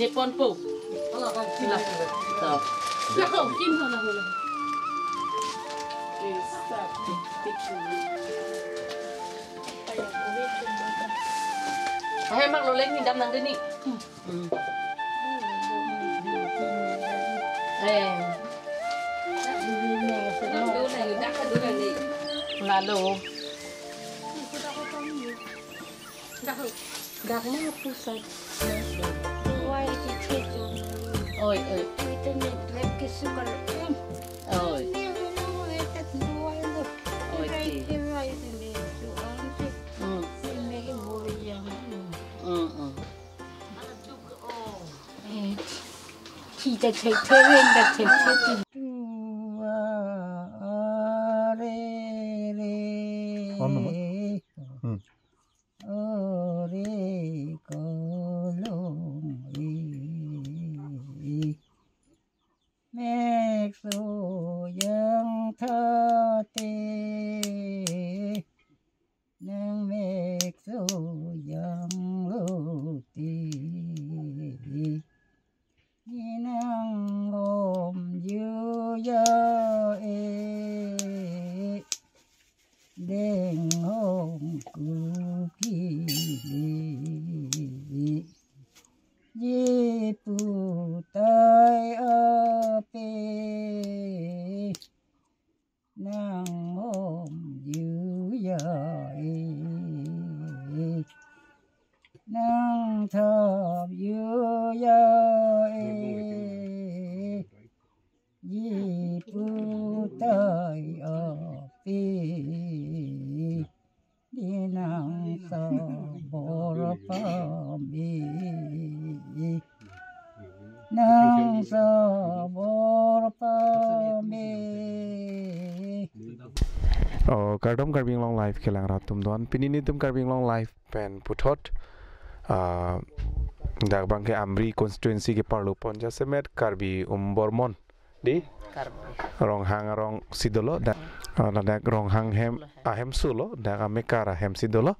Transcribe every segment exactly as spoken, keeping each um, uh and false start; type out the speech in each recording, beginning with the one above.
Ponpo. Sila. To. Nako, kim ho, nako, nako. Ahem mak loleng ni dam nang dini. Hmm. Eh. Lalo. Dak na pusat. Why is it so? Oi, oi. Ito ni black ke sugar. Oi. Oi, ti. Mm. Mm, mm. Eh, kita cek cek, kita cek cek. Tua are re. On naman. Hmm. Ore kolong e, mek so yang thate, nang mek so yang lote. Ni nang om ju ya e, deng hong ku ki le. Ji pu tai ape, nang om ju ya e, nang thap ju ya e, ji pu tai ape, di nang sabor pame. Nang sabor pame. Oh, kardom Karbi Anglong Live kelang rat atum don. Pini nelitum Karbi Anglong Live pen puthot. Ah, dak abang ke Amri constituency ke parlo pon jasemet Karbi Umbormon. Di? Karbi. Ronghang arong si dolo, dak, ah, ladak Ronghang hem, ahem si lo, dak amekar ahem si dolo.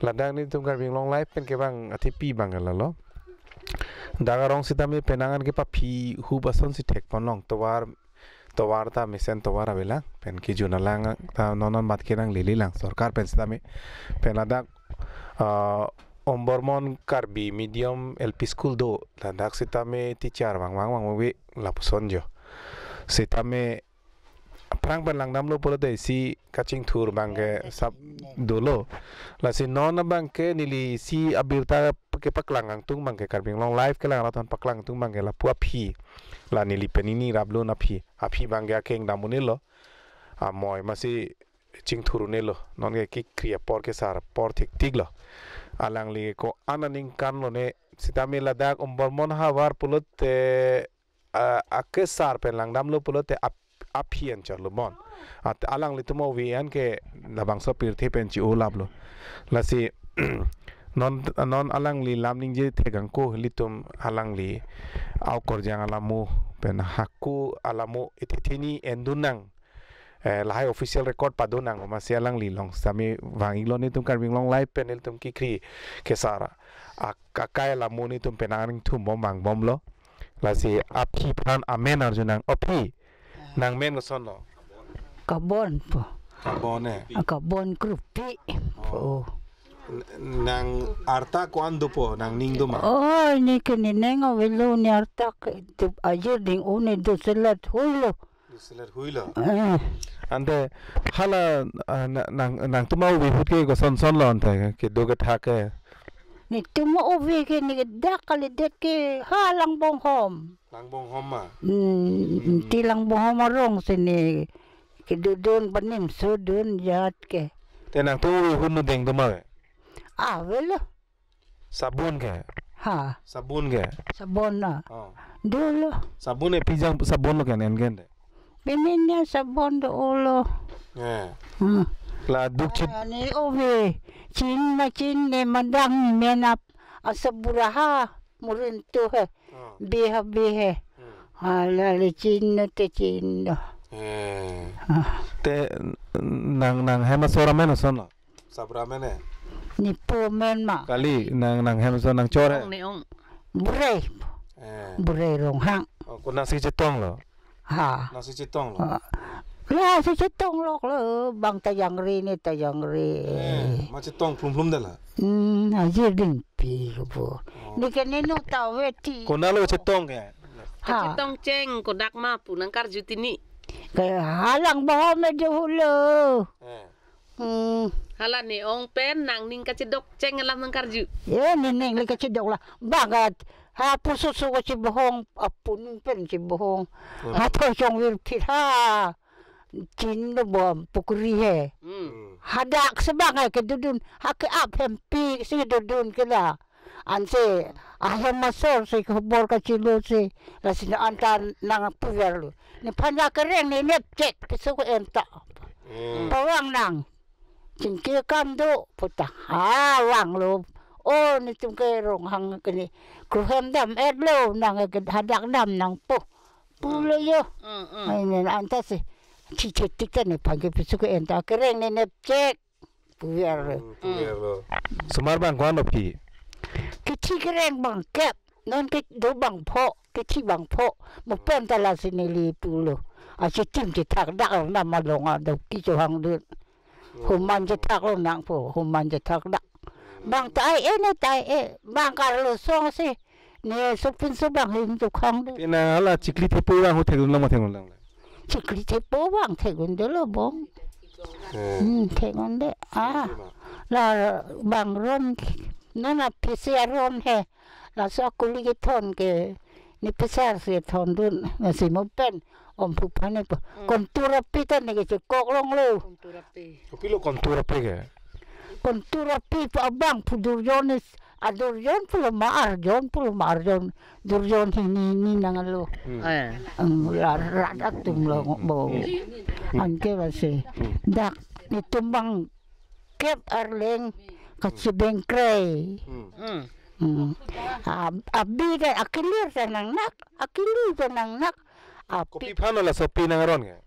Ladak nelitum Karbi Anglong Live pen kevang athepi abang ke lalo. Dak arong sitame penang an kepaphi hup ason si thek pon long, tovar, tovar ta mesen tovar avelang, pen kejun alang ta non non mat kenang lili lang, sorkar pen sitame. Pen ladak, ah, Umbormon Karbi Medium L P School do, ladak sitame teacher vang vang vang ave lapuson jo. Sitame aphrang pen langdamlo pulote isi kachingthur abang ke sap dolo. Lasi non abang ke neli isi abirta kepaklang kangtung abang ke Karbi Anglong Live kelang rat atum paklang kangtung abang ke lapu aphi. La neli pen neli raplo aphi. Aphi abang ke akeng dam un-elo. Amoi masi chingthur un-elo. Non ke kekri apor kesar apor thiktik lo. Alangli ko-an aningkan lone, sitame ladak Umbormon havar pulote, ah, akesar pen langdamlo pulote ap-, aphi anchot lo bon. At alanglitum ove an ke labangso pirthe pen chi-o laplo. Lasi non, non alangli lam ningje thek kangko, ilitum alangli Aokorjang alamo pen hako alamo ithithini endun nang, eh, lahai official record padun nang, masi alangli along sitame vang-iklo, nelitum Karbi Anglong Live pen nelitum kekri kesar ak-, akai alamo nelitum penang an thum bom vang bomlo. Lasi aphi aphan amen arju nang. O phi, nang men koson lo? Kabon po. Kabon e? Ah, Kabon Krupi po. N-, nang arta ko-an dopo, nang ning doma? Oh, ne ke ne neng avelo, ne arta ke tu ajo ding, o ne doselat huilo. Doselat huilo. Eh. Ante hala, ah, na-, nang, nangtum ove ahut ke koson son lo ante kedo kethak ke? Netum ove ke ne dak kalidet ke ha Langbonghom. Langbonghom ma? Hmm, hmm. Ti Langbonghom arong si ne kedodun, panim sodun jat ke. Te nangtum ove ahut nodeng doma ave? Avelo. Sabun ke? Ha. Sabun ke? Sabun na. Oh. Dolo. Sabun e pijang sabun lo ke nen gen de? Pini ne sabun dolo. Eh. Hmm. La duk chit. Ah, ne ove. Chin ma chin ne madang menap asabura ha. Murin tu he. Oh. Biha bihe. Hmm. Hala le chin no te chin no. Eh. Ah. Te nang, nang hem asor amen koson lo? Sabra amen e? Nepo amen ma. Kali, nang, nang hem ason nangchor e? Ong ne ong. Bure. Eh. Bure Ronghang. Oh, konatsi chetonglo? Ha. Nasi chetonglo? Ah. Lasi chetong lok lo, bang ta jangre ne ta jangre. Eh, ma chetong plum plum dala? Hmm, ajir dingpi lo bo. Oh. Ne ke ne nu ta veti. Konatlo chetong ke? Ha. Chetong cheng kodak ma pu nangkarju tini. Ke halang bohom me jo hulo. Eh. Hmm. Hala ne ong pen nangning kachedok cheng alam nangkarju. Ye, ne ning le kachedok la. Bang ka ha pusu su kachibohong, apun pen chibohong. Hmm. Ha thoi chong vir thit ha. Chin lo bom pukri he. Hmm. Hmm. Hadak si bang hai kedodun, ha ke-ap hempi si dodun ke la. Ansi ahem asor si khobor kachilo si, lasi ne anta nangpuver lo. Nephan ya kereng ne nepchek piso ko-en ta. Hmm. Pavang nang. Chingki kam do pu ta. Ha vanglo. O netum ke Ronghang ke ne. Kruhem dam-et lo nang ke hadak dam nangpo. Pulo yo. Hmm, hmm. Ai ne anta si. Chiche tik ta nephan ke piso ko-en ta. Kereng ne nepchek. Puver lo. Hmm, puver lo. Osomar bang ko-an lo phi? Kethi kereng bang kep. Non ke do bang pho. Kethi bang pho. Mo pen ta lasi neli pulo. Achitim chethak dak arnam along ado kechohang dun. Hmm. Homan chethak lo nangpo. Homan chethak dak. Bang ta ai-e ne ta ai-e. Bang karlo song si. Ne sopinso bang him chokhang do. Te nang hala chikli thepo vang hu thekdun long ma thekdun long? Chikli thepo vang thekdun dolo bong. Eh. Hmm, thekdunde. Ah. Thekdun ma? La bang ron, non aphi si aron he. Laso akuli kethon ke ne pesar si thondun. Lasi mo pen om phu phane po. Hmm. Kontur aphi ta ne kechekok longlo. Kontur aphi. Kopilo kontur aphi ke? Kontur aphi pu abang pu Durjon is, a Durjon pulo ma Arjon pulo ma Arjon, Durjon hini ni nanglo. Hmm. Eh. Ang la rat atum lo bo. Hmm. Anke lasi. Hmm. Dak netum bang kep arleng kachebengkrei. Hmm. Hmm. Hmm. A, abi ta akilir ta nangnak, akili ta nangnak. Api. Kopi aphan lo laso pi nang aron ke?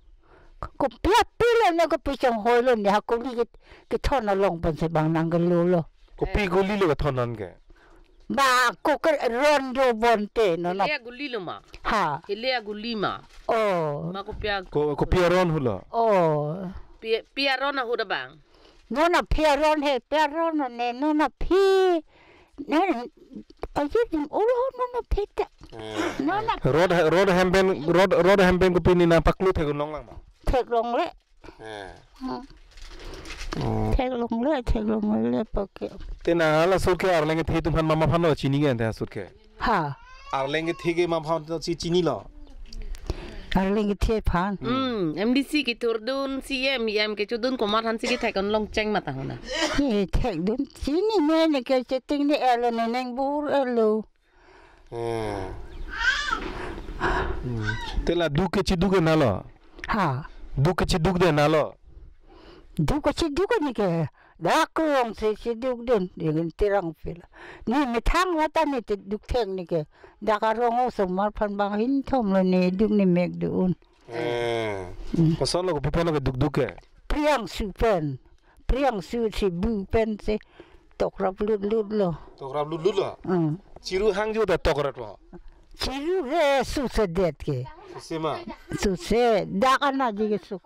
Kopi aphi lo ne kopi chonghoi lo ne ha kuli ke, kethon along pensi bang nangkelo lo. Kopi kuli lo kethon non ke? Ba ko ke ron do bonte non ap- Hilia guli lo ma? Ha. Hilia guli ma? Oh. Ma kopi a- Ko, kopi aron hulo? Oh. Pi, pi aron ahut abang? Non aphi aron he, pi aron ne, non aphi. Ne, aji dim ulo non aphi ta. Eh. Non ap- Rod, rod hem pen, rod, rod hem pen kopi ne nangpaklu thekdun long lang ma? Theklongle. Eh. Hmm. Oh. Theklongle, theklongle pake. Te nang hala sur ke arleng kethe atum aphan mama aphan lo chini ke ante sur ke? Ha. Arleng kethe ke mama aphan si chinilo? Arleng kethe aphan. Hmm, M D C kethurdun, C M, E M kechodun komat aphan si kethekdun long cheng ma ta hona? Ye, thekdun chini ne, ne ke cheting ne elo ne neng bur elo. Eh. Hmm. Te la duk kecheduk ke nalo? Ha. Duk kecheduk de nalo? Duk kecheduk ne ke. Dak arong si chedukdun, ingin tirang pila. Ne methang vata ne te duk theng ne ke. Dak arong osomar aphan bang hin thom lo ne duk ne mek dun. Eh. Hmm. Koson lo kopi aphan lo kedukduk ke? Priangsu pen. Priangsu si bu pen si tokrap lut lut lo. Tokrap lut lut lo? Hmm. Chiru hangjo ta tokrap lo? Chiru ke susedet ke. Suse ma? Suse, dak anaji ke suk.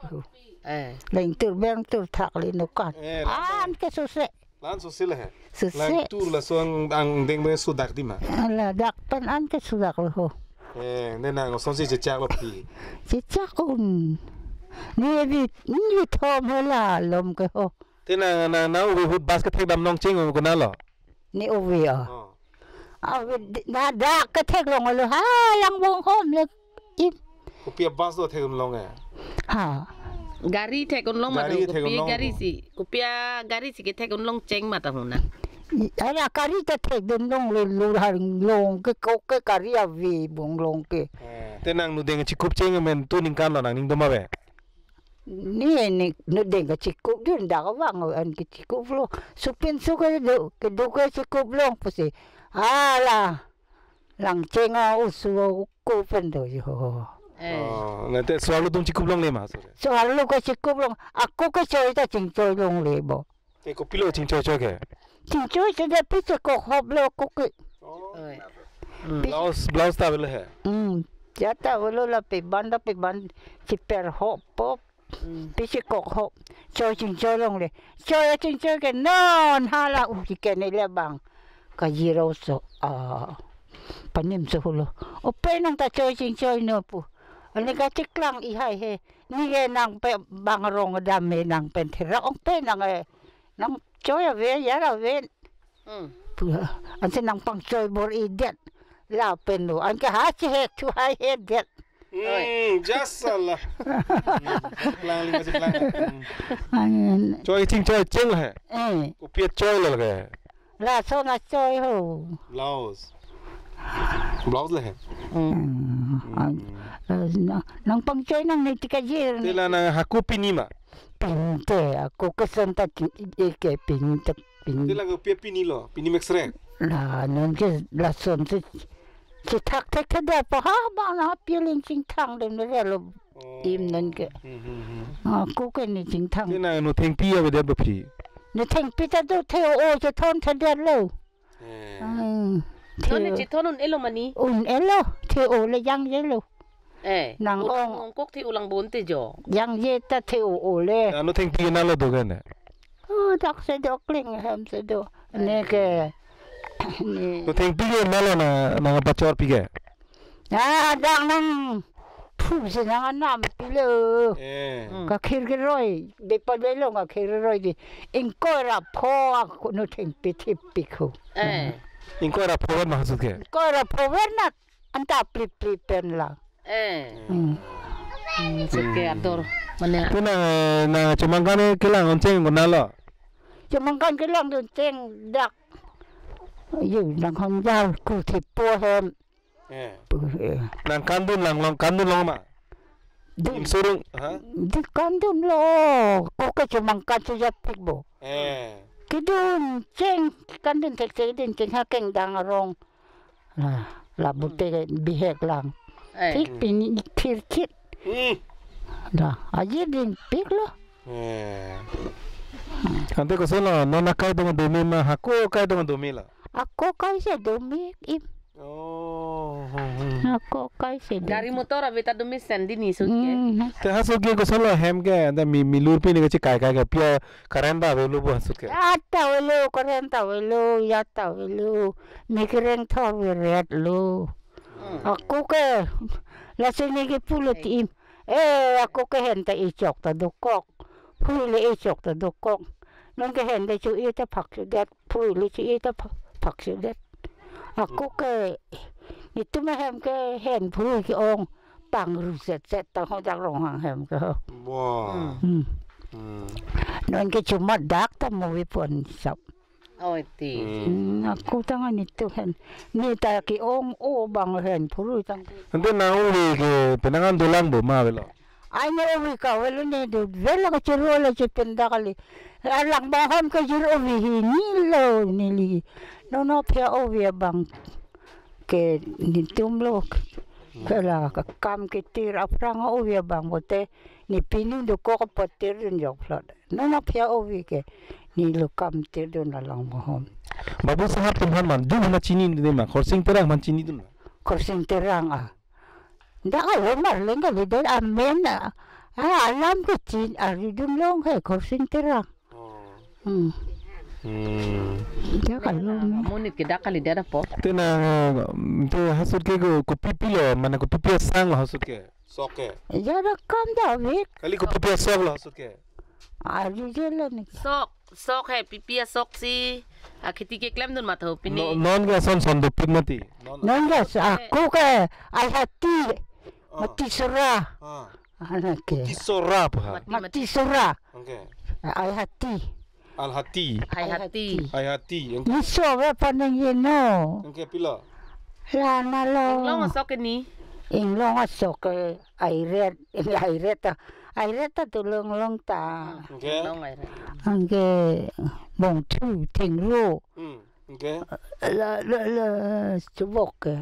Eh. Lengtur bengtur thak le nokan. Eh, la- An ke suse. La-an suse le he. Suse. Lengtur laso ang, angdeng pen sudak di ma? Ladak pen an ke sudak lo ho. Eh, ne nang osonsi chechak lo phi? Chechak un. Ne vi, ne vi thom he la lom ke ho. Te nang, nang, nang ove ahut bus kethekdam long cheng konat lo? Ne ove a? Oh. Ave di, na dak ketheklong lo ha, lang bong hom le. Ip. Kopi a bus do thekdun long e? Ha. Gari thekdun long ma Gari do, thekdun kopi long gari do. Si, kopi a gari si kethekdun long cheng ma ta hona? Ara gari ta thekdun longle, lur har long ke ko ke gari ave bong long ke. Eh, te nang nudeng chikup cheng men tu ningkan lo nangning doma ave? Ne, ne, nudeng kachikup dun dak vang an kachikup lo. Sopinso ke do, kedo kachikup long pusi. Hala. Lang cheng a oso ko pen do jo. Eh. Oh, na te so-arlo atum chikup longle ma sur? So-arlo kachikup long. Ako kachoi ta chingchoi longle bo. Te kopilo chingchoi choi ke? Chingchoi choi de pi chekok hop lo ako ke. Oh. Oi. Blouse, blouse ta avelo he. Hmm. Ya ta avelo, la peban ta peban, cheper hop pop. Hmm. Pisi kok hop. Choi chingchoi longle. Choi chingchoi ke non hala um chiken le bang. Kajir aso. Ah. Panim so hulo. O penang ta choi chingchoi no pu. Ane kachiklang ihai he. Neke nangpe bang arong dam he nangpen thera ong penang e. Nangchoi ave, yar ave. Hmm. Pu, ansi nangpangchoi bor-idet. Lapen lo. Anke ha chehe thu haihedet. Hmm, just salah. Hmm, chiklang lima chiklang. Hmm. An- Choi chingchoi cheng he. Eh. Kopi achoi lo ke. Lason achoi ho. Blouse. Blouse le he. Hmm. Hmm, an-, eh, na, nangpangchoi nangne ti kajir. Te la nang hako pini ma? Pini te, ako kesen ta ki, e ke pini te, pini. Te la kopi apini lo, pini mek srek. La, nonke lason si, si thakthek theda pa ha ba na piling chingthang dem ne lo. Oh. Im nonke. Hmm, hmm, hmm. Ako ke ne chingthang. Te nang nothengpi avedet ba phi? Nothengpi ta do the-o chethon thedet lo. Eh. Hmm. Non ne the-o. Chethon un-elo mani? Un-elo, the-o le jangjelo. Eh. Nang ulang ong. Ongkok the-o lang bon te jo. Jangje ta the-o le. Nang nothengpi na lo do ke ne? Oh, dak si do kling hem si do. Neke. Ne. Nothengpi na lo na, nangpachorpi ke? Ah, dak nang phu si nang anam pilo. Eh. Hmm. Kakhir keroi, bepa belo kakhir keroi di. Ingkoi ra pho ako nothengpi thipik ho. Eh. Ingkoi ra pho ma hasut ke? Ingkoi ra pho na anta plip plip pen la. Eh. Hmm. Hmm, so ke ator. Mane. Te nang, eh, nang chomangkan kelang oncheng ko na lo? Chomangkan kelangdun cheng dak. Yo, nang hon jal ku thepo hem. Eh. Pu, eh. Nang kandun lang long, kandun long ma? Dun. Insurung, ha? Di kandun lo. Ko ke chomangkan chojapik bo. Eh. Kedun cheng, kandun thekthek dun cheng ha kengdang arong. La, la bute ke bihek lang. Eh. Thik pini thir chit. Hmm. La, aji dingpik lo. Eh. Ante koson lo, non akai dong domi ma, hako akai dong domi la? Ako kai si domi im. Oh, hmm, hmm. Ako kai si domi. Gari motor ave ta domi sendi ni sut ke. Hmm. Te hasut ke koson lo hem ke, ante mi, milur pini ke chikai kai ke pia current ta avelo bo hasut ke. Ya ta avelo, current ta avelo, ya ta avelo. Mi kereng thor veret lo. Hmm. Ako ke, lasi neke pulo ti im. Eh, ako ke hen ta ichok ta dokok. Phui le ichok ta dokok. Nonke hen le cho-e ta phak chodet. Phui le cho-e ta pha-, phak chodet. Ako ke, netum ahem ke hen phui ke-ong. Pangru set set ta ho dak Ronghang hem ke ho. Wah. Hmm. Hmm. Nonke chuma dak ta movie pon sap. Oi ti. Hmm. Hmm, ako tang ani tu hen. Ne ta ke-ong o bang hen phurui tang. Ante nang ove ke penang an dolang bo ma avelo? Ai ne ove ke avelo ne do velo ke chiro le che pen dak kali. Alang bang hom ke jir ove hi ni lo neli. Nono phe ove abang ke netum lo. Ke la ke kam ketir aphrang ove abang bote. Ne pini dokok patir dun jok phlot. Nono phe ove ke neli kam tirdun alang bang hom. Babu Sahab atum aphan man dun ma chinidun ma, Khorsing Terang aphan chinidun ma? Khorsing Terang a. Dak alo mar leng kalidet amen a. A, alam ke chin aridun long he Khorsing Terang. Oh. Hmm. Hmm. Dak alo men. Monit ke dak kalidet apo. Te nang, te hasut ke ko, kopi pi lo, mane kopi pi asang lo hasut ke? Sok ke? Ya da kam da vek. Kali kopi pi asok lo hasut ke? Ari je lo ne. Sok, sok he pipi asok si. Akhiti keklemdun ma tho pini. No, non ke son son dopik mati. Non. Non ke sa-, ako ke ai hati. Ah. Mati sura. Ah. Ana ke. Mati sura apa? Mati, mati. Mati sura. Oke. Ai hati. Al hati. Ai hati. Ai hati. Oke. Ni so ve paneng ye no. Oke, pilo. La na lo. Inglong asok ke ni. Inglong asok ke airet, airet ta. Airet ta tu long long ta. Oke. Inglong airet. Anke bongthu, thengro. Hmm. Oke. La, la, la, chubok ke.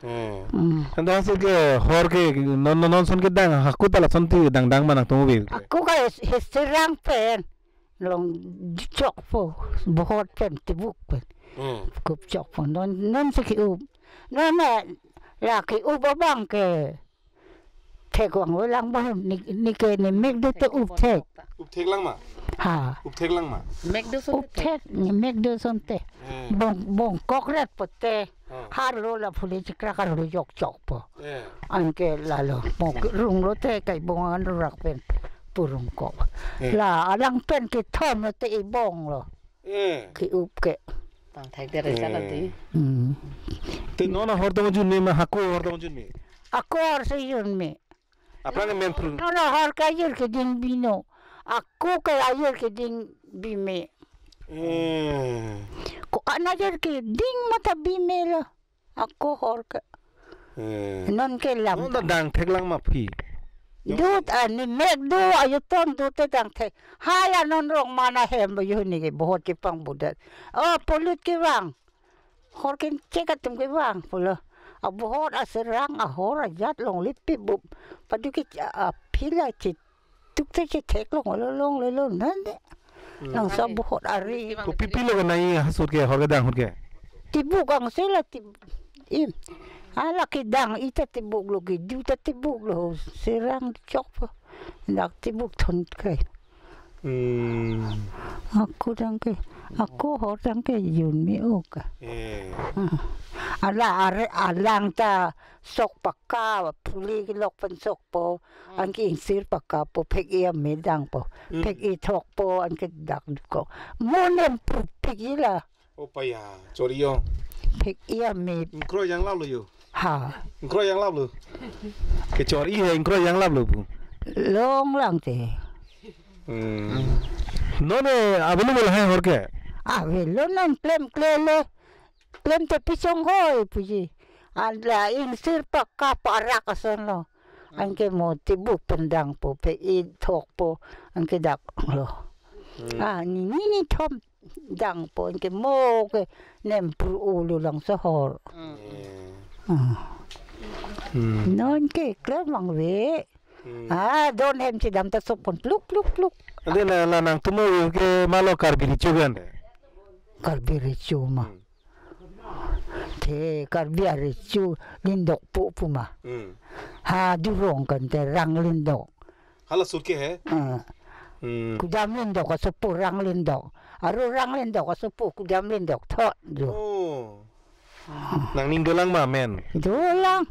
Eh. Hmm. Anta si ke hor ke non, non, non son ke dang, hako ta lason ti dang dang ma nangtum ove ke. Ako ke his-, history rang pen. Long chokpo, bohot pen, tibuk pen. Hmm. Kup chokpo, non, non si ke-up. Nona la ke-up abang ke thek vanglo lang ba, ne, ne ke ne mek do te up thek. Up thek lang ma? Ha. Up thek lang ma? Mek do son up te. Thek, ne mek do son te. Eh. Bong, bong kok ret po te. Oh. Harlo la phule chikra karlo jok chok po. Eh. Anke lalo. Mo rung lo te kai bong an rak pen purung kok. Eh. La alang pen kethom lo te ibong lo. Eh. Ke-up ke. Tang thek de re sa la di. Hmm. Te non ahor tong jun me ma hako ahor tong jun me? Ako ahor si jun me. Aphrang men pru. Non ahor ke ajir keding bino. Ako ke ajir keding bime. Eh. Ko-an ajir keding mata bime lo. Ako ahor ke. Eh. Non ke lam. Non ta dang thek lang ma phi? Dut ani mek do ayo ton dut te dang thek. Hala non rong mana hem ba yo ne ke bohot kepang budat. Oh, polut kevang. Hor ke chek atum kevang pulo. Abohot aserang ahor ajat longle pi bup. Padu ke a, a, phila che tuk te che thek long lo long lo lo nan de. Hmm. Nang sa bohot ari. Kopi pilo ke nai ahut ke ahor kedang ahut ke? Tibuk ang sela ti im. Hala kedang ita tibuk lo ke du ta tibuk lo serang chok po. Dak tibuk thon kai. Hmm. Ako dang ke, ako ahor dang ke jun me ok. Eh. Ah. Ala are alang ta sok paka phule kelok pen sok po. Hmm. Anke ingsir paka po phek-e amedang po. Hmm. Phek-e thok po anke dak duko. Mo nem pru phek-e la. Opa ya, chor-i yo. Phek-e ame. Ingkroi yang lap lo yo. Ha. Ingkroi yang lap lo. Kechor-i he ingkroi yang lap lo pu. Long lang te. Hmm. Non e available hai ahor ke? Avelo non klem klele. Klem te pi chonghoi puji. Ala ingsir paka parak ason lo. Anke mo tibuk pen dang po phek-e thok po. Anke dak lo. Hmm. Ah, ni ni ni thom dang po anke mo ke nem pru ulu lang so ahor. Mm. Eh. Ah. Hmm. Non ke klem vangve. Hmm. Ah, don hem chedam ta sok pon pluk pluk pluk. Ante la, la nangtum ke malo Karbi recho kan? Karbi recho ma. Hmm. Te Karbi arecho lindok po pu ma. Hmm. Hadurong kan te rang lindok. Hala ahut ke he? Ah. Hmm. Kudam lindok asopo rang lindok. Aro rang lindok asopo kudam lindok thot jo. Oh. Nangning dolang ma men? Dolang.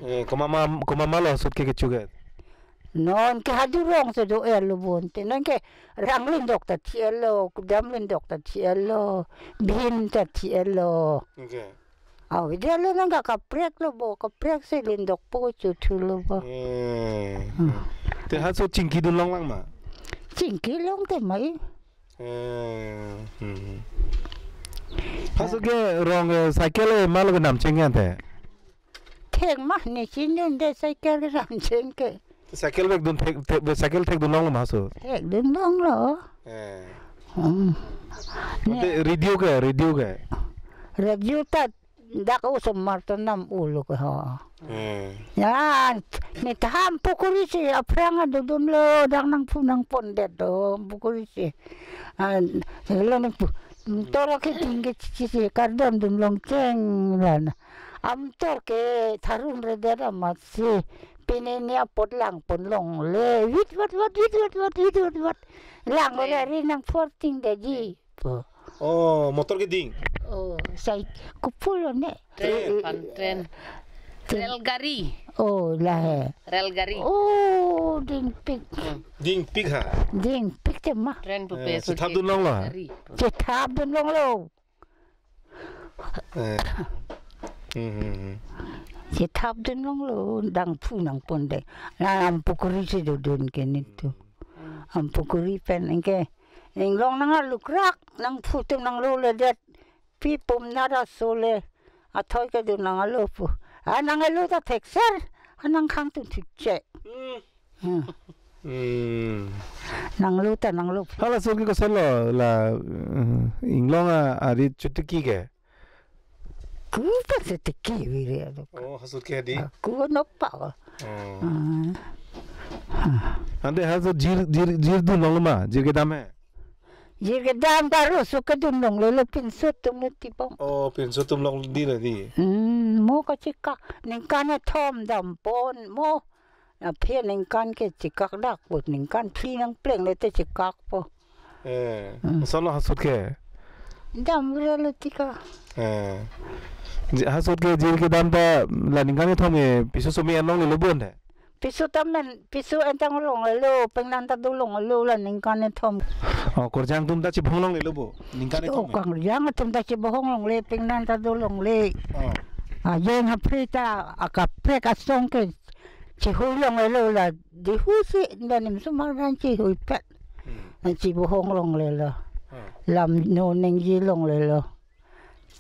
Eh, komat ma, komat ma lo ahut ke kecho ke? Non ke hadurong si do-el lo bon te. Non ke rang lindok ta thi-el lo, kudam lindok ta thi-el lo, bhin ta thi-el lo. Okay. Avedetlo nang ka kaprek lo bo, kaprek si lindok po chothu lo bo. Eh. Hmm. Te ahut chingki dun long lang ma? Chingki long te mai. Eh. Hmm. Ahut ke rong, eh, cycle, eh, malo ke namcheng kan te? Thek ma ne chinun de cycle ke namcheng ke. Cycle bek dun thek, thek, cycle thek dun long lo ma ahut? Thek dun long lo. Eh. Hmm. Ante ne radio ke, radio ke? Radio ta dak osomar ta nam ulo ke ho. Eh. Ya, ne ta Ampukuri si aphrang adodun lo dak nangphu nangpondet do Ampukuri si. Ah, lo nangphu. Toro ke tingke chichi si kardom dun long cheng ran. Amtor ke tharun redet amat si pine ne apot lang pon longle. Wit wat wat wit wat wat wit wat wat. Lang le ri nang forting de ji. Po. Oh, motor ke ding? Oh, sai kupul ne. Train, eh, pan train. Train. Rel gari. Oh, la he. Rel gari. Oh, dingpik. Hmm. Dingpik ha? Dingpik te ma. Train pu pe. Eh, chethap dun long lo ha? Gari. Chethap dun long lo. Eh. Hmm, hmm, hmm. Chethap dun long lo, nangphu nangpondet. Na Ampukuri si dodun ke netum. Ampukuri pen anke inglong nangalukrak, nangphu atum nanglole det. Pi pum nara sole. Athoi ke dun nangalo pu. Ah, nangalo ta thekser. Ah, nangkhang atum thukche. Hmm. Hmm. Hmm. Nanglo ta nanglo. Hala ahut ke koson lo la, eh, inglong a, arit chotiki ke? Ku ta chotiki vire ado. Oh, ahut ke di? Ku no pa. Oh. Ah. Ante ahut jir, jir, jir dun long ma, jir kedam he? Jir kedam ta ro su kedun longlelo, pinso atum le tibong. Oh, pinso atum long di la di. Hmm, mo kachikak, ningkan kethom dam pon mo. Aphi ningkan ke chikak dak po, ningkan phli nangpleng le te chikak po. Eh, Hmm. Koson lo hasut ke? Damrelo ti ko. Eh. Ji-, hasut ke jir kedam ta la ningkan kethom ke piso sumi en longlelo bonta? Piso ta men, piso en tang longlelo, pengnan ta do longlelo la ningkan kethom. Oh, korjang atum ta chibohong longlelo bo? Ningkan Oh, kethom ke? Korjang atum ta chibohong longle, pengnan ta do longle. Oh. Ajeng aphi ta akaprek asong ke chihui longlelo la dihu si, nda nimsomar dan chihui pet. Hmm. Chibohong longlelo. Hmm. Lam no ningje longlelo.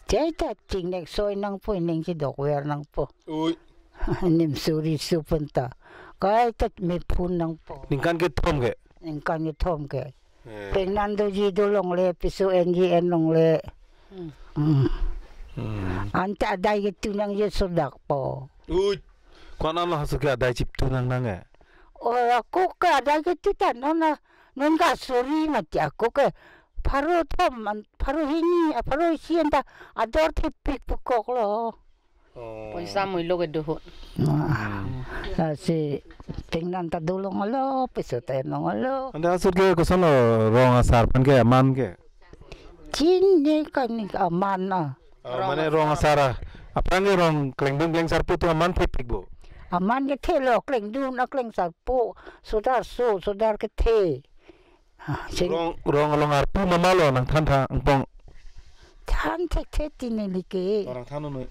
Te ta chingnek soi nangpo, ning chidokver nangpo. Ui. Nimso riso penta. Kaita mephun nangpo. Ningkan kethom ke? Ningkan kethom ke. Eh. Pengnan doji do longle, piso enji en longle. Hmm. Hmm. Hmm. Anta adai ketu nangji sodak po. Ui. Ko-an lo hasut ke adai chiptu nang nang eh? Oh, ako ke adai ketu ta non na, non ka suri mati ako ke. Pharo thom an, pharo hini, ah, pharo isi anta ador thepik pukok lo. Oh. Poisa muilo kedo ahut. Nah, Hmm. Lasi pengnan ta do longlo, piso ta en longlo. Anta hasut ke koson lo rong asar aphan ke aman ke? Chini kani aman na. Ah, Rong mane asar. Rong asar ah. Aphrang ke rong klengdun klengsarpo atum aman thepik bo? Aman kethelo, klengdun aklengsarpo, sodar so, sodar kethe. Ah, sing- Rong, rong along arpu ma ma lo nangthan tha angpong? Than thekthe ti neli ke. Orang than noi.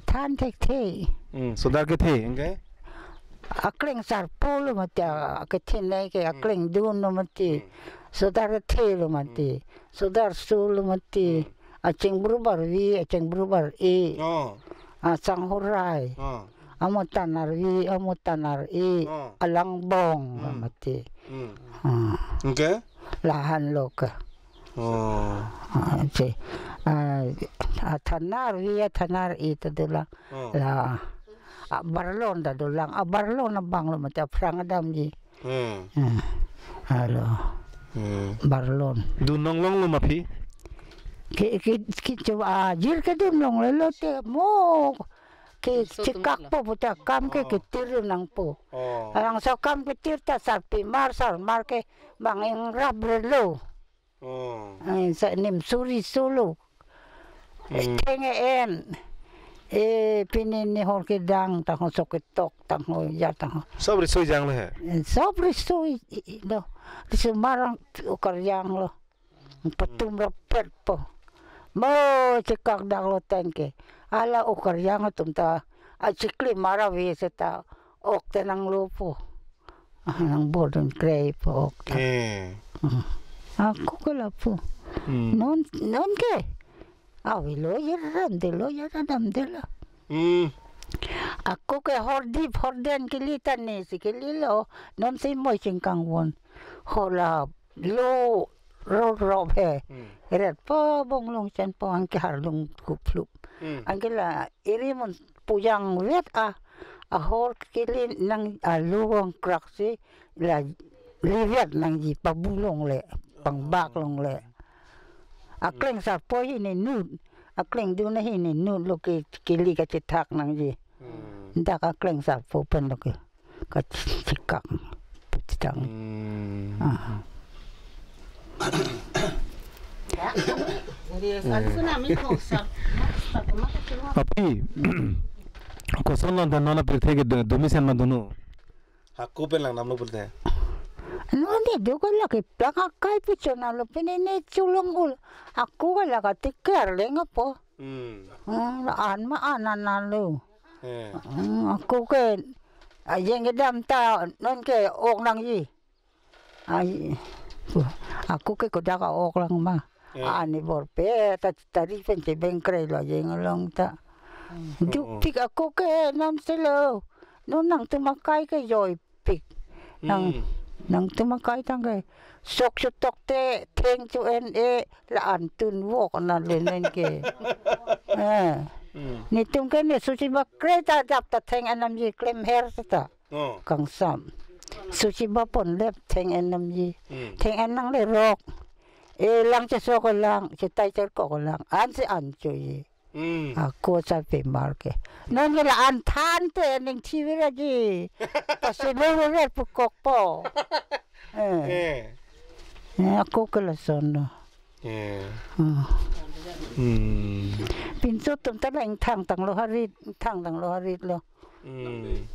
Than thekthe. Hmm, sodar kethe, anke? Aklengsarpo lo mati, akethenei ke, Hmm. aklengdun lo mati. Hmm. Sodar kethe lo mati. Hmm. Sodar so lo mati. Hmm. Acheng bru bar vi, acheng bru bar e. Oh. Asang horai. Oh. Amutan arvi, amutan ar-e. Oh. Alangbong, Hmm. mati. Hmm. Ah. Anke? Lahan lo ke. Oh. Ah, si, ah, athan arvi, athan ar-e ta dolang. Oh. La, abarlon ta dolang. Abarlon abang lo mati aphrang adamji. Hmm. Hmm. Alo. Hmm. Barlon. Dun longlong lo ma aphi? Ke, ke, ke, coba ajir kedun longlelo te mo. Ke, Laso atum chikak lo. Po puta kam ke Oh. Ketir nangpo. Oh. Arang so kam ketir ta sarpimar sarmar ke bang ingrap relo. Oh. Ai, sa nimso riso lo. Hmm. Theng en. E, pini ni hor kedang, tangho sok ketok, tangho ya, tangho. Sob riso ejang lo he? E, sob riso i, i, i, lo. Riso marang ukar jang lo. Patum rapet po. Mo chikak dak lo tengke. Ala ukar jang atum ta. Achikli mara ve seta. Ok ta nanglo po. Ah, nang bodon krei po ok ta. Eh. Hmm. Ako ke lapu. Hmm. Non, non ke. Awi lo ya dam de lo ya dam de lo. Hmm. Ako ke hordip horden kili ta ne si kili lo. Non si moi chingkang won. Hola lo ro ro he. Hmm. Ret po bonglong chen po anke harlung kuplup. Hmm. Anke la iri mun pujang vet a, ahor kili nang along krak si la livet nangji pabulong le, pangbak long le. Akleng sarpo hi ne nut, akleng dun hi ne nut lo ke kili kachethak nangji. Hmm. Dak akleng sarpo pen lo ke kachikak. Putang. Hmm. Ah. Aphi, koson lo dan nona pirthe ke do-, domisen ma dunu? Ako pen lang namlo pirthe. Noni do ko lake plak akai pichon alo pene ne chulong ul. Ako ko lake tiker leng apo. Hmm. Hmm, an ma an an alo. Eh. Hmm, ako ke, ajeng kedam ta non ke ok nangji. Ai, ako ke kodak ok lang ma. Eh. Ani bor pe ta tari pen te bengkre lo jeng along ta. Hmm. Duk Oh. Tik ako ke non selo. Non nangtum akai ke joi pik. Nang, Hmm. Nangtum akai tang ke. Sok sutok te theng chu en e la an tun wok na le nen ke. Eh. Hmm. Nitum ke ne susi ba kre ta dap ta theng anam ji klem her ta. Oh. Kangsam. Susi ba pon lep theng en namji. Hmm. Theng en nang le rok. E lang chesok lang, chetai cherkok lang. Ansi an cho ye. Hmm. Ako sa pemar ke. Non ke la-an than te ning thi vira ji. Pasi bo vira pukok po. Eh. Eh. Eh, ako ke lason lo. Eh. Hmm. Hmm. Pinso atum ta la ingthang tanglo harit, ingthang tanglo harit lo. Hmm.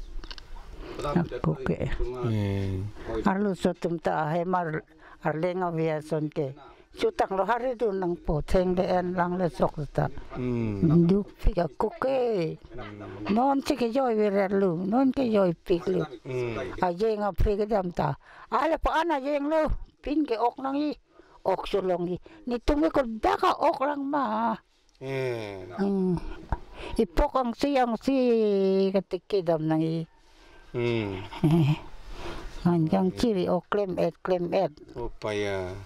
Ako ke. Hmm. Arloso atum ta ahemar arleng avi ason ke. Chutanglo hari dun nangpo theng le en lang le sok ta. Hmm. Dukpik ako ke. Non si kejoi vira lo, non kejoi pik lo. Hmm. Ajeng apre kedam ta. Ale pa an ajeng lo, pin ke ok nangji. Ok cholongji. Netum ke kodak a-ok lang ma. Eh. Hmm. Ipok angsi angsi katiki dam nangji. Hmm. Eh. Anjang chiri ok klem et klem et. Opa ya.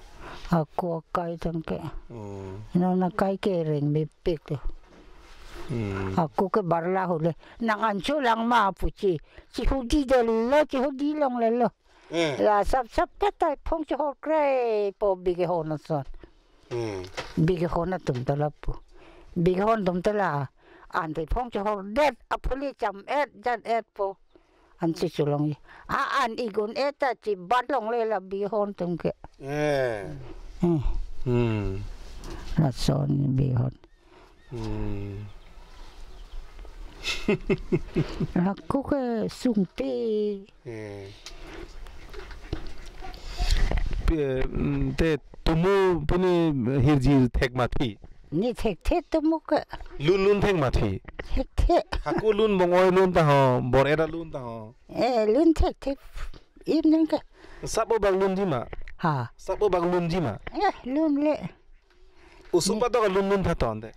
Ako akai tangke. Oh. Non akai kereng mepik lo. Hmm. Ako ke barla hule. Nang an cholang ma puchi. Chihudi dolo, chihudi longlelo. Eh. La sap sap ta tai phong chehor kre po bigehon ason. Hmm. Bigehon atum ta lapu. Bigehon atum ta la. Ante phong chehor det apuli cham et jan et po. Ansi cholongji. A an igun et ta chibat longle la bigehon atum ke. Eh. Hmm. Hmm. Lason bigehon. Hmm. Ako ke sungpi. Eh. Pe, mm, te tumu pini hirjir thek mathi. Ne thekthe tumu ke. Lun lun thek mathi. Thekthe. Hako lun bong-oi lun ta ho, bor-et alun ta ho. Eh, lun thekthe. Im nang ke. Sap-o bak lunji ma. Ha. Sap-o bak lunji ma. Eh, lunle. Oso ne- patok alun lun tha ton te.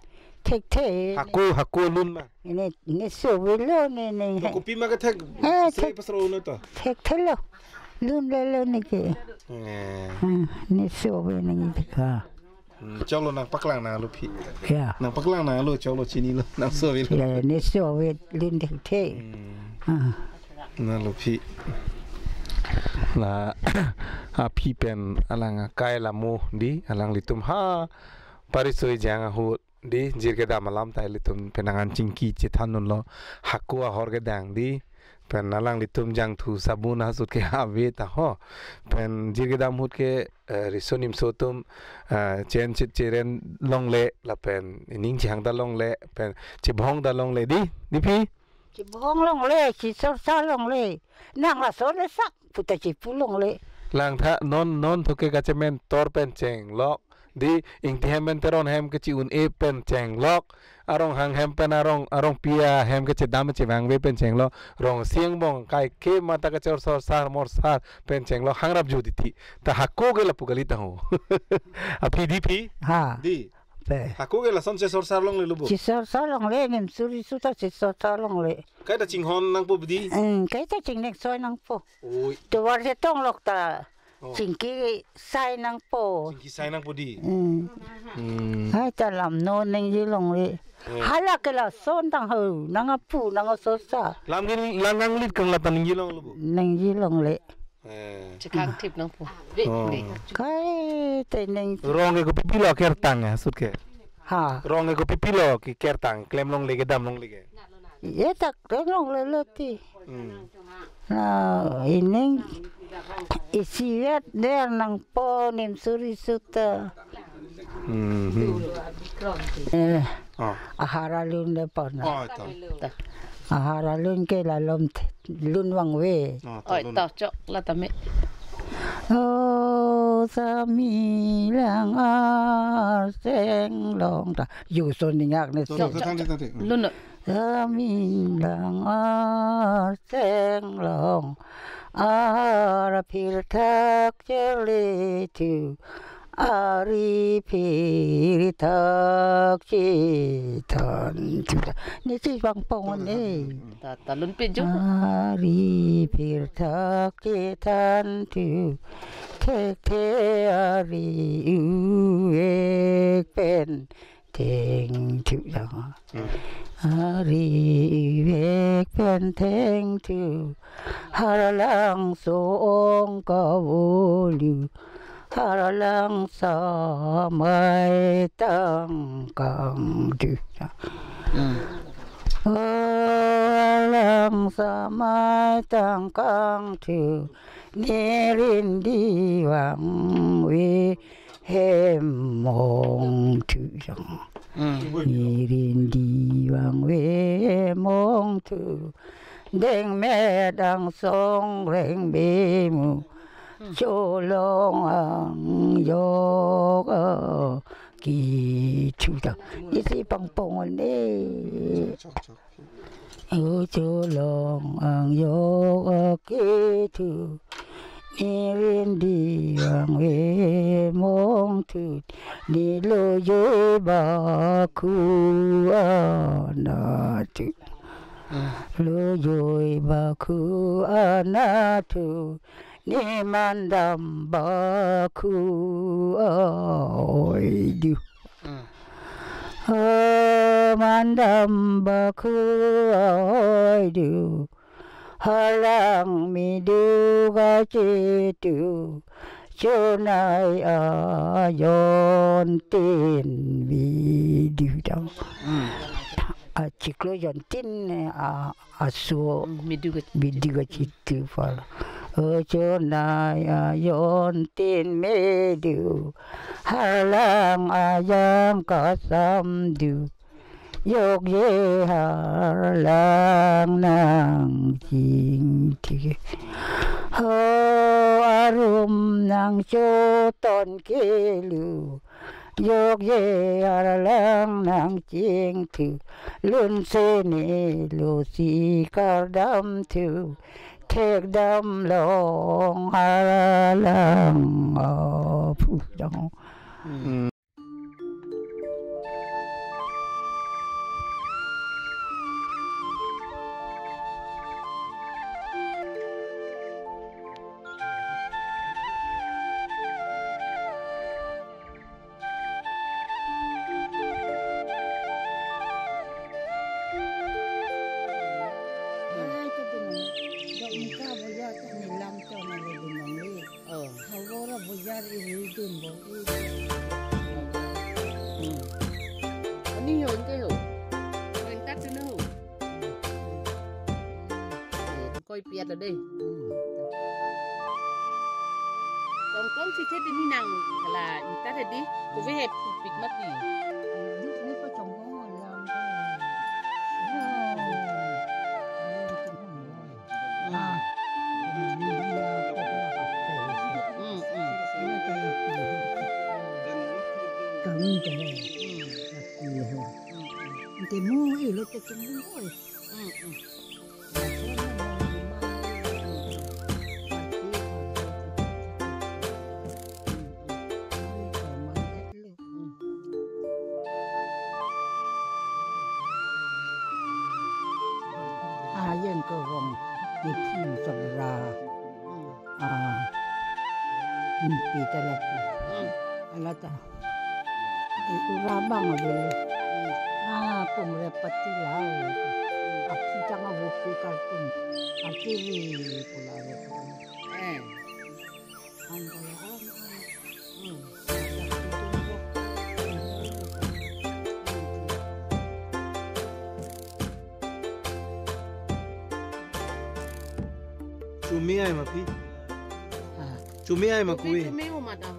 Thekthe. Hako, hako lun ma. Ne, ne so avelo ne, ne. To kopi ma kethek. Eh, srei thek- pasro no to. Thekthelo. Lunlelo ne ke. Eh. Hmm, ne so ave ne ke. Ha. Hmm, choklo nangpaklang nanglo phi. Ya. Nangpaklang nanglo choklo chinilo. Nang so avelo. Ya, ne so ave lun thekthe. Hmm. Ah. Nanglo phi. La aphi pen alang akai la mo di, alanglitum ha pariso ejang ahut di, jirkedam alam ta ilitum pen nang an chingki chethan dunlo, hako ahor kedang di, pen alanglitum jangthu sabun ahut ke ave ta ho, pen jirkedam ahut ke, eh, riso nimso atum, eh, chen chit cheren longle, lapen ining chihang ta longle, pen chibhong ta longle di, di phi? Chibhong longle, chisorsa longle. Nang lason le sak, puta chipu longle. Langtha non, non thu ke kachemen tor pen chenglok. Di Ingti hem pen Teron hem kechi-un-e pen chenglok. Aronghang hem pen arong, arongpi ahem kechedam chevangve pen chenglok. Rongsi angbong kaike mata kechor sorsar morsar pen chenglok hangrap jodi ti. Ta hako ke lapu kali ta ho. Aphi di phi? Ha. Di. Pe. Hako ke lason chesorsar longle lo bo. Chesorsar longle, nimsuri su ta chesorsar longle. Kaita chinghon nangpo bidi? Hmm, kaita chingnek soi nangpo. Oi. Tovar chetong lok ta. Oh. Chingki sai nangpo. Chingki sai nangpo di. Hmm. Hmm. Hai ta lam no ningje longle. Eh. Hala ke lason tang ho, nang apu, nang asosa. Lam ke nang nanglit kang la ta ningje longlo bo. Ningje longle. Eh. Chekang thip nangpo. Oh. Di. Kaita ning. Rong ke kopi pilo kertang ya, sut ke. Ha. Rong ke kopi pilo ke kertang, klem longle ke dam longle ke. Ye ta klem longlelo ti. Hmm. Na ining isivet der nangpo nimsuri su ta. Hmm, hmm. Eh, oh. Ahar alun le pon. Oh, to. Ahar alun ke lalom the-, lun vangve. Oh, to. Oi, lun. To chok la tame. O sami lang arseng long ta. Yo so ningak ne. To, to, to, tang, tang, tang. Lun lo. Sami lang arseng long. Ar phir thak chele thu. Ari phir thak chethan thu. Ne si vangpon ne. Ta, ta lun pe jo. Ari phir thak chethan thu. Thekthe ari uvek pen thengthu jang. Hmm. Ari uvek pen thengthu. Harlangso ong kavolu. Arlang samai tang kangthu. Hmm. Arlang samai tang kangthu. Nirin di vangve hem mongthu jong. Hmm. Nirin di vangve hem mongthu. Dengmet angsong rengbe mu. Hmm. Cholong angjok akethu ta. Isi pangpong ne. Chok, chok. O cholong angjok akethu. Nirin di vangve mongthu. Nilo joi bakhu anathu. Hmm. Lo joi bakhu anathu. Ne mandam bakhu aoidu. Hmm. O mandam bakhu aoidu. Halang midu kachethu. Chonai ajontin midu dam. Hmm. Achiklo jontin, a, aso. Hmm, midu ke- midu kachethu pala. O chonai ajontin midu. Halang ajang kasamdu. Jokje harlang nangchingthu. Ho arum nangchoton kelu. Jokje harlang nangchingthu. Lunse nelo si kardamthu. Thekdam long harlang aphu dong. Hmm. Ai, tu tu ni. Dok muka boya tu ni lam tu na le di mangli. Oh. Hawara boya iri dun bo. Hmm. Ani ho, inte ho. Ho, intat tu na ho. Eh, koi piat lo dei. Hmm. Tong tong si the di ni nang kala intat di. Kuve he pik mati. Di ni pa chong ko lang ko. Hmm. Hmm. Kami dah. Hmm. Kami dah. Hmm. Nanti mu ilo ke tunggu. Hmm, hmm. Ayen ko rong, di phu sabra. Ah, mimpi ta lapu. Hmm. Ala ta. Itu rabang aja. Hmm. Ah, pumrepati lah. Hmm. Aku jangan buku kartun. Akiri pula. Eh. Ang kaya ang, ang. Hmm. Chumi ai ma phi? Ah. Chumi ai ma kui? Chumi ho madam.